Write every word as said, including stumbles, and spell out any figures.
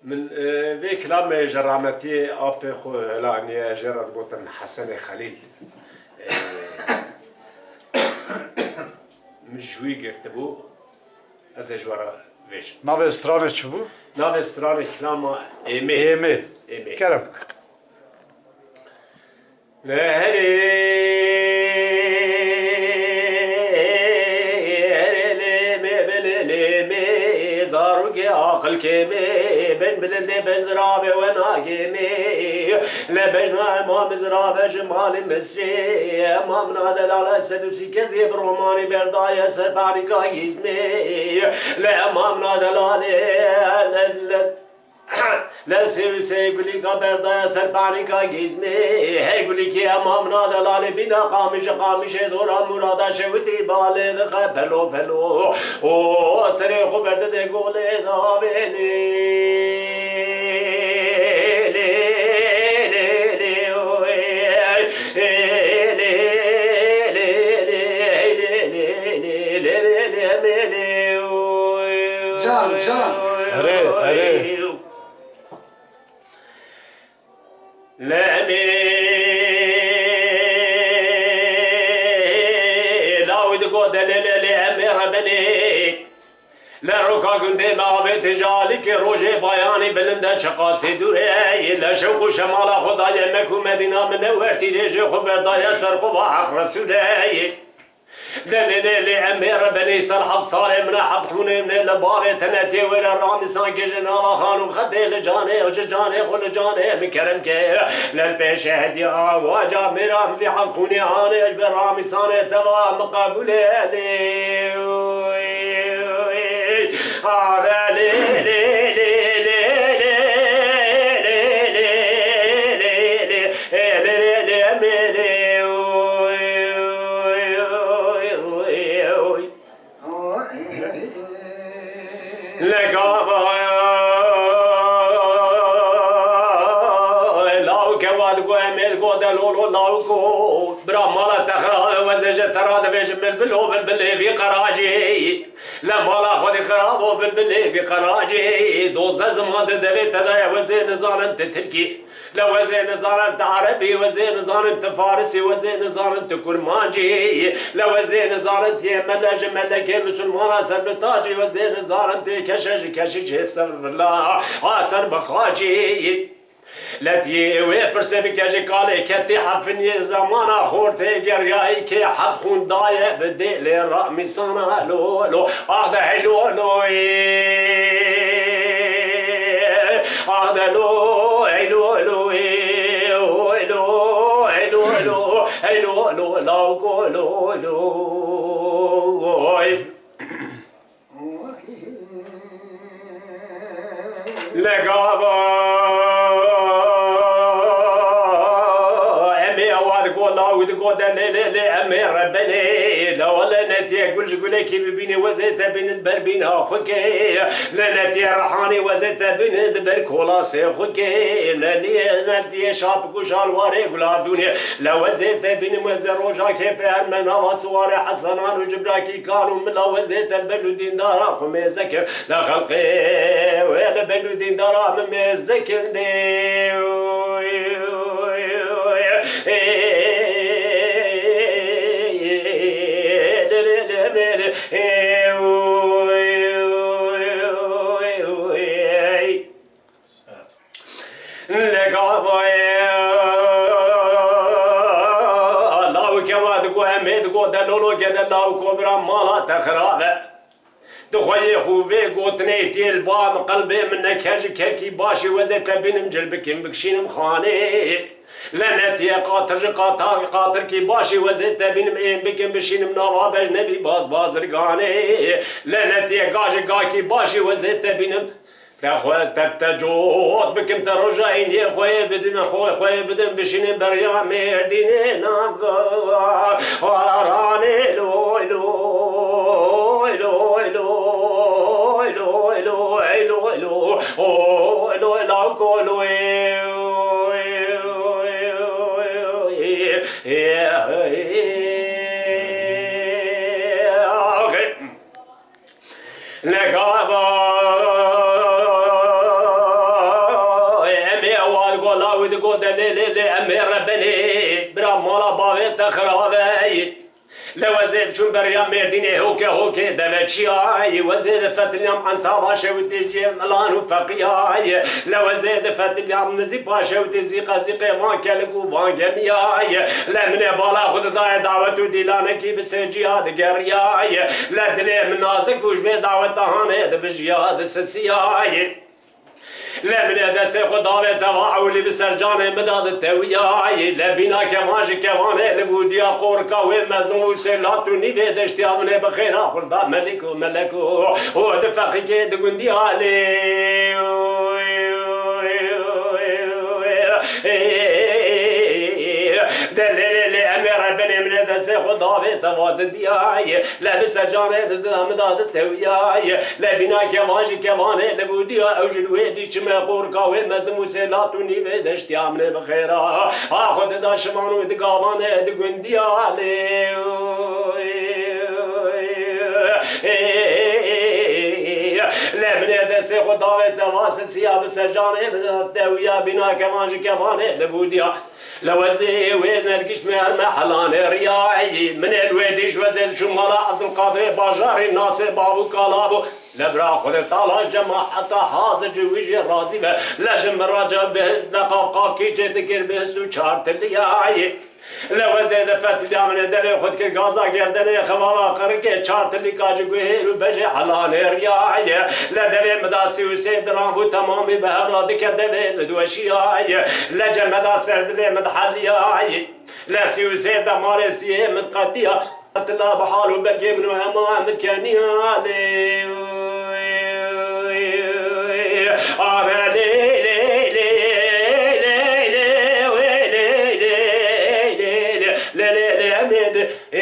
Min, e, vê kilamê ji rahmetiyê apê xwe hilaniye, jê re digotin Hesenê Xelîl. E, min ji wî girtibû, ez ê ji we re bêjim. Navê stranê çi bû? Navê stranê kilama Êmê. Êmê. Êmê. Kerem. Lê herê, herê lê me, belê lê me, zarokê aqil kêmê, ben bilindê ben ziravê we nagêmê. Lê bejna ema mizrave ji malê Misrê, ema mina delale sed û sî kezê bi romanê berdaye ser panika gîzmê. Lê ema mina delale, le, le, Lê sê û sê gulîka berdaya ser panika gîzmê, her gulîkê ema mina delalê bîna qamîşê, qamîşê dora murada şewitî balê dixe pelo pelo. O serê xwe berdide golê davê lê. Lê, lê, lê, lê, oy. Lê, lê, lê, lê, lê, lê, lê, lê, lê, lê, lê, lê, oy. Can, can. Erê, erê. Lemê lawî digo delê lê lê emê rebenê. Le roka gundê me avê tijalik rojê bayanî bilinde çiqasê dûrê. Le şewq û şemala xwe daye Mek û Medîna min ne wertî rêjê xwe berdaye ser qova Heq Resûlê. Lê, lê, lê, lê, em ê rebenî ser heft salê min e, heft xûnê min ê li balê tenetê wê re ramîsan ke ji nava xanûm xetê li canê, ji canê xwe li canê min kerem ke. Lê li pêşê hediya waca mêra min vî heft xûnê anê ji ber ramîsanê teva min qebûlê lê. Ade lê, lê, lê, lê, lê, lê, lê, lê, lê, lê, lê, lê, lê, lê, oy, oy, oy, oy, oy. Lê gava lawke wa digo em ê digo de lolo lawko. Bira mala te xirabe wezê ji te ra divêjim bilbilo bilbilê vî qeracî. Le mala xwedî xirabo bilbilê vî qeracê, dozdeh ziman di devê te de ye, wezê nizanim ti tirkî, le wezê nizanim ti erebî, wezê nizanim ti farisî, wezê nizanim ti kurmancî, le wezê nizanim ti yê mele ji melekê misilmana ser bi tacî, wezê nizanim ti keşe ji keşî çê ser vila, a ser bi xacî. Letiyê wê pirsê bike ji kalê ketî hefiniyê zemana xortê geryayî kê heft xûn daye bi dêlê ramîsana lo lo. Ax de hey lo lo ê. Ax de lo hey lo lo ê. Oy lo hey lo lo hey lo lo lawko lo lo. Oy. Legava em ê ewa digo lawî digo de lê lê lê em ê rebenê. Lawa lenetiye gul ji gulekî bibînê wezê te bînin ber bîna xwe ke. Lenetiye rihanê wezê te bînin di ber kolasê xwe ke. Neniye netiye şapik û şalwarê gulavdûnê. Le wezê te bînim wezê roja kêfê her me nava siwarê Hesenan û Cibrakî Kan û min la wezê te li ben û dîndara xwe mêze kir. Le xelqê wê li ben û dîndara min mêze kir. Lê Li gavayê lawike wa digo em ê digo de loloke de lawiko bira mala te xirab e. Di xweyê xwe vê gotinê tê li ba min qelbê min neker ji kerkî başê wezê te bînim cil bikim bikişînim xanê. Lenetiye qatir ji qata-, qatirkî başê wezê te bînim êm bikim bişînim nava bej nebî baz bazirganê. Lenetiye ga ji gakî başê wezê te bînim. Te xwe te te cot bikim te roja îniyê xweyê bidim xwe xweyê bidim bişînim beriya mêrdînê navga aranê loy loy loy loy loy loy loy loy loy loy lawko loy. Legava Bê rebenê, bira mala bavê te xirabey. Le wezê diçûn beriya Mêrdînê, hokê hokê deve çiyayê. Wezê difetiliyam entaba şewitê ciyê milan û feqiyayê. Le wezê difetiliyam nizî paşewitê zîqe zîqê van kelik û van gemiyayê. Le minê bala xwe didayê dawet û dîlanekî bi sêciya digeriyayê. Le dilê min nazik û ji vê daweta hanê dibijiya disisiyayê. Le minê destê xwe davê teva ewlî bi ser canê min de ditewiyayî. Le bîna kevan ji kevanê li vûdiya qorka wê mezin û sêlat û nîvê deştiya minê bi xêra xurda melik û melek û û di feqîkê di gundiya lê. De lê lê lê em ê rebenê minê destê xwe davê teva didiyayî. Le bi ser canê dida min de ditewiyayî. Le bîna kevan ji kevanê li vûdiya ew ji li wê dî çime qorka wê mezin û sêlat û nîvê deştiya minê bi xêra. A xwe dida şivan û di gavanê di gundiya lê. Le minê destê xwe davê teva sisiya bi ser canê min de tewiya bîna kevan ji kevanê li vûdiya. Le wezê wê nergiş me her me helanê riyayî. Minê li wê dî ji wezê diçû mala Evdulqadirê bajarê nasê bav û kala bû. Le bira xwe de tala cemaheta hazir ji wî jê razî be. Le ji min re ce bi his neqaf qaf kî jê dikir bi his û çar tiliyayî. Le wezê de fetiliya min ê devê xwe dikir gaza gerdenê xemama qirikê çar tilîka ji guhêr û bejê helanê riyaye. Le devê min da sî û sê diran bû temamî bi hev re dike devê min diweşiyaye. Le cemeda ser dilê min diheliyayî. Le sî û sê demarê siyê min qetiya. Tila bi hal û belgê min û hema min keniya lê. Are lê, lê, lê, lê, lê, wê, lê, lê, lê, lê, lê, lê, lê, em ê di, ê,